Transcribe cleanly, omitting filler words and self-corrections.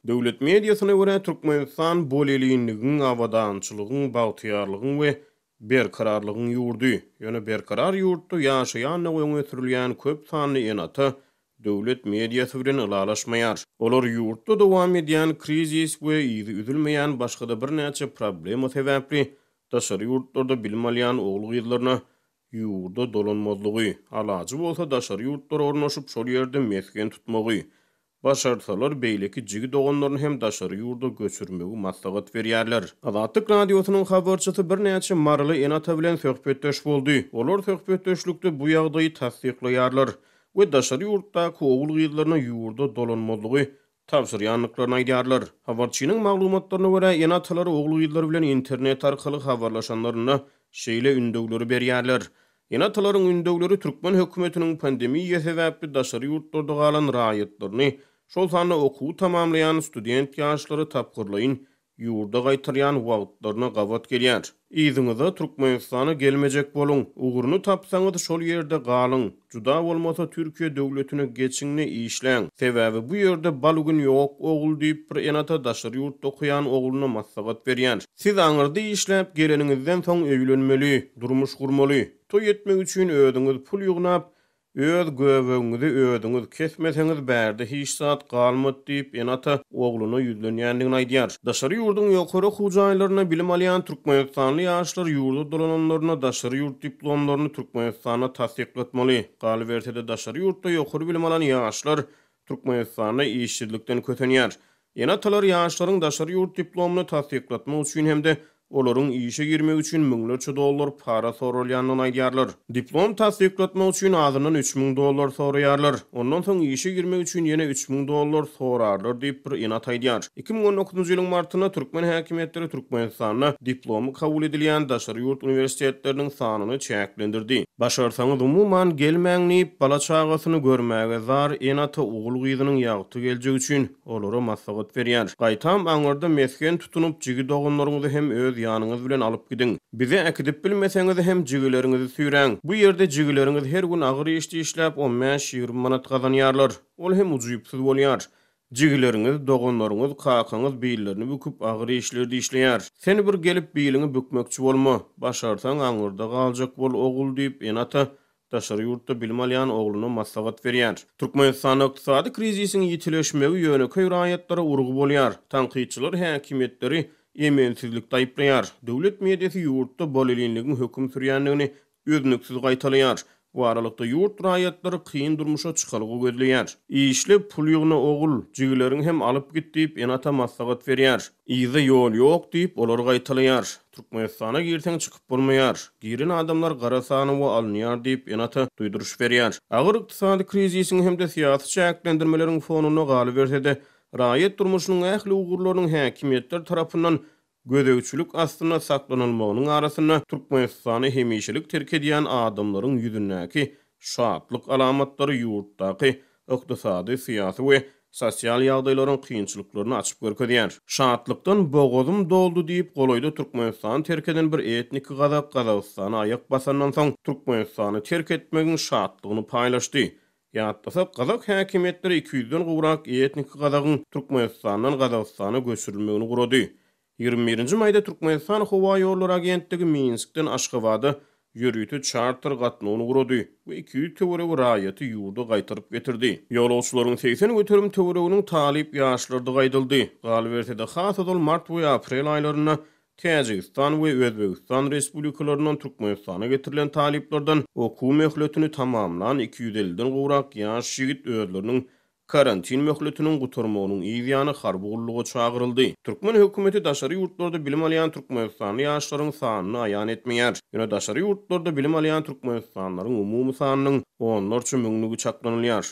Döwlet mediasyna görä, Türkmenistan bolelinligiň, abadançylygyň, bagtyýarlygyň we berkararlygyň ýurdy. Ýöne berkarar ýurtda ýaşaýandygy öňe sürülýän köp sanly ene-ata döwlet mediasy bilen ylalaşmaýar. Olar ýurtda dowam edýän krizis we yzy üzülmeýän başga-da birnäçe problema sebäpli daşary ýurtlarda bilim alýan ogul-gyzlaryna ýurda dolanmazlygy, alajy bolsa daşary ýurtlara ornaşyp şol ýerde mesgen tutmagy, başarsalar beýleki jigi-doganlaryny hem daşary ýurda göçürmegi maslahat berýärler. Azatlyk Radiosynyň habarçysy birnäçe maryly ene-ata bilen söhbetdeş boldy. Olar söhbetdeşlikde bu ýagdaýy tassyklaýarlar we daşary ýurtdaky ogul-gyzlaryna ýurda dolanmazlygy tabşyrýandyklaryny aýdýarlar. Habarçynyň maglumatlaryna görä, ene-atalar ogul-gyzlary bilen internet arkaly habarlaşanlarynda şeýle ündewleri berýärler. Ene-atalaryň ündewleri türkmen hökümetiniň pandemiýa sebäpli daşary ýurtlarda galan raýatlaryny, şol sanda okuwy tamamlaýan student ýaşlary tapgyrlaýyn ýurda gaýtarýan wagtlaryna gabat gelýär. Yzyňyza Türkmenistana gelmejek boluň, ugruny tapsaňyz şol ýerde galyň, juda bolmasa Türkiýe döwletine geçiň-de işläň. Sebäbi bu ýerde bal gün ýok ogul diýip bir ene-ata daşary ýurtda okaýan ogluna maslahat berýär. Siz aňyrda işläp geleniňizden soň öýlenmeli, durmuş gurmaly. Toý etmek üçin özüňiz pul ýygnap, öz göbegiňizi özüňiz kesmeseňiz bärde hiç zat galmady diýip, ene-ata ogluna ýüzlenýändigini aýdýar. Daşary ýurduň ýokary okuw jaýlarynda bilim alýan türkmenistanly ýaşlar ýurda dolananlarynda daşary ýurt diplomlaryny Türkmenistanda tassyklatmaly. Galyberse-de, daşary ýurtda ýokary bilim alan ýaşlar Türkmenistanda işsizlikden kösenýär. Ene-atalar ýaşlaryň daşary ýurt diplomyny tassyklatmak üçin hem-de olaryň işe girmegi üçin müňlerçe dollar para soralýandygyny aýdýarlar. Diplom tassyklatmak üçin azyndan 3000 dollar soraýarlar. Ondan soň işe girmek üçin ýene 3000 dollar sorarlar diýip, bir ene-ata aýdýar. 2019-njy ýylyň martynda türkmen häkimiýetleri Türkmenistanda diplomy kabul edilýän daşary ýurt uniwersitetleriniň sanyny çäklendirdi. Başarsaňyz umuman gelmäň diýip, bala-çagasyny görmäge zar ene-ata ogul-gyzynyň ýagty geljegi üçin olara maslahat berýär. Gaýtam aňyrda mesgen tutunyp, jigi-doganlaryňyzy hem öz ýanyňyz bilen alyp gidiň. Bize äkidip bilmeseňiz hem jigileriňizi süýräň. Bu ýerde jigileriňiz her gün agyr işde işläp on bäş-ýigrimi manat gazanýarlar. Ol hem ujypsyz bolýar. Jigileriňiz, doganlaryňyz, kakaňyz billerini büküp agyr işlerde işleýär. Sen bir gelip biliňi bükmekçi bolma. Başarsaň aňyrda galjak bol ogul diýip ene-ata daşary ýurtda bilim alýan ogluna maslahat berýär. Türkmenistanda ykdysady krizisiň ýitileşmegi ýönekeý raýatlara urgy bolýar. Tankytçylar häkimiýetleri emelsizlikde aýyplaýar. Döwlet mediasy ýurtda bolelinligiň höküm sürýändigini üznüksiz gaýtalaýar. Bu aralykda ýurt raýatlary kyn durmuşa çykalga gözleýär. Işle, pul ýygna ogul, jigileriňi hem alyp git diýip, ene-ata maslahat berýär. Yza ýol ýok diýip, olar gaýtalaýar. Türkmenistana girseň çykyp bolmaýar. Giren adamlar gara sanawa alynýar diýip, ene-ata duýduryş berýär. Agyr ykdysady krizisiň hem-de syýasy çäklendirmeleriň fonunda galyberse-de, raýat durmuşynyň ähli ugurlarynyň häkimiýetler tarapyndan gözegçilik astynda saklanylmagynyň arasynda Türkmenistany hemişelik terk edýän adamlaryň ýüzündäki şatlyk alamatlary ýurtdaky ykdysady, syýasy we sosial ýagdaýlaryň kynçylyklaryny açyp görkezýär. Şatlykdan bogazym doldy diýip, golaýda Türkmenistany terk eden bir etniki gazak Gazagystana aýak basandan soň Türkmenistany terk etmegiň şatlygyny paýlaşdy. Ýatlasak, gazak häkimiýetleri iki ýüzden gowrak etniki gazagyň Türkmenistandan Gazagystana göçürilmegini gurady. 21 nji maýda Türkmenistan howaýollary agentligi Minskden Aşgabada ýörite çarter gatnawyny gurady we 200 töweregi raýaty ýurda gaýtaryp getirdi. Ýolagçylaryň 80% töwereginiň talyp ýaşlardygy aýdyldy. Galyberse-de, has ozal mart we aprel aýlarynda Täjigistan we Özbegistan Respublikalaryndan Türkmenistana getirilen talyplardan okuw möhletini tamamlan 250-den gowrak ýaş ýigit özleriniň karantin möhletiniň gutarmagynyň yz ýany harby gulluga çagyryldy. Türkmen hökümeti daşary ýurtlarda bilim alýan türkmenistanly ýaşlaryň sanyny aýan etmeýär. Ýöne daşary ýurtlarda bilim alýan türkmenistanlylaryň umumy sanynyň onlarça müňlügi çaklanylýar.